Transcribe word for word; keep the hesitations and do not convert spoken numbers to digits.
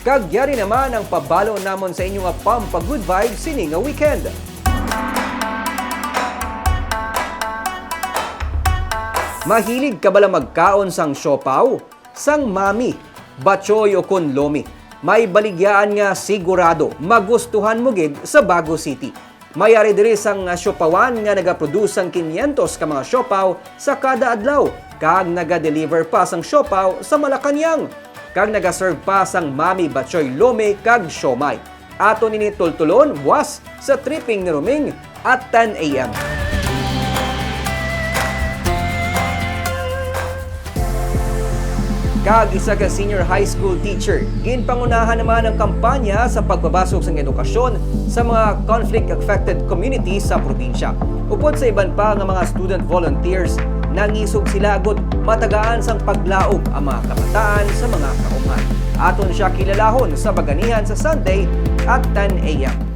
Kag yari naman ang pabalo namon sa inyo nga pampa-good vibes sini nga weekend. Mahilig ka bala magkaon sang siopaw, sang mami, batchoy o kon lomi? May baligyaan nga sigurado magustuhan mo gid sa Bago City. May ari diri sang siopawan nga nagaproduce sang kinyentos ka mga siopaw sa kada adlaw, kag naga-deliver pa sang siopaw sa Malacañang, kag nagaserve pa sang mami, batchoy, lomi kag siomai. Aton ini tultulon buas sa Tripping ni Roming at ten a m. Kag isa ka senior high school teacher, ginpangunahan naman ang kampanya sa pagpabasog sang edukasyon sa mga conflict-affected communities sa probinsya. Upod sa iban pa nga mga student volunteers, nangisog sila agud matagaan sang paglaom ang mga kabataan sa mga kaumhan. Aton siya kilalahon sa baganihan sa Sunday at ten a m.